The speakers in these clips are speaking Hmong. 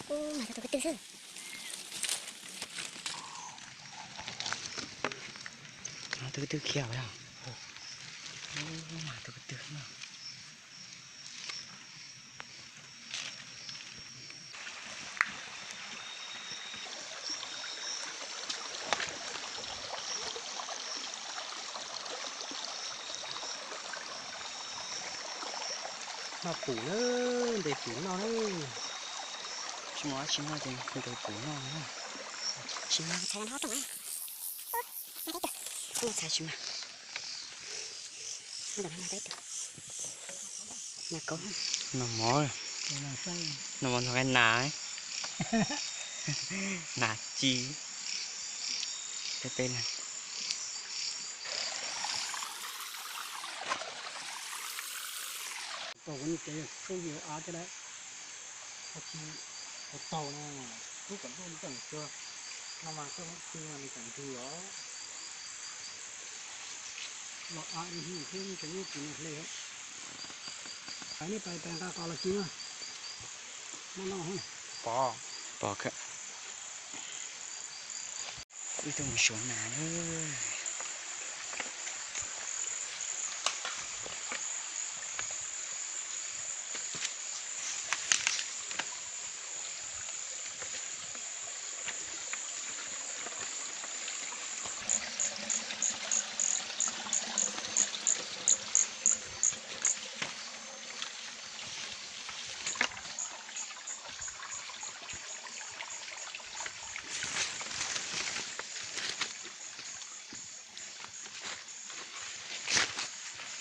Ub, mas tus kwv tw xwb. Tus kwv tw khiav yog. Mas tus kwv tw no. Noj pum na, ntes pum noj na. Tsis muaj dab tsi noj ces ntes pum noj na. Tsis muaj txhais no rooj na. Txhais tsis muaj. Noj mov, noj mov noj qe nas, nas ci, peb peb na. Tau kuv niag kev tshoob yus av thiab lawm, kuv taug no, tub kom ntuj nteeg xwb, no mas koj tw no nws tseem ntws os. Los av ib hnub xwb tseem ib tsis hle. Pais nej pais pais nqa qos los ci na. Noj noj. Pov, pov kawg. Wb tuaj mus suav nas na.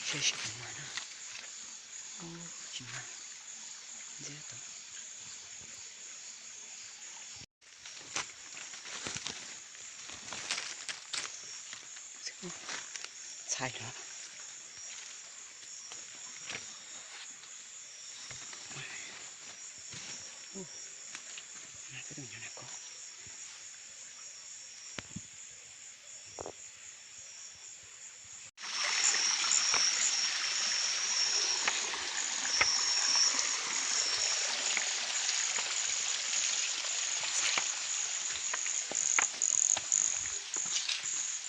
Saib seb puas mag na. Tsis mag. Ntxiab tau. Txhais lawm.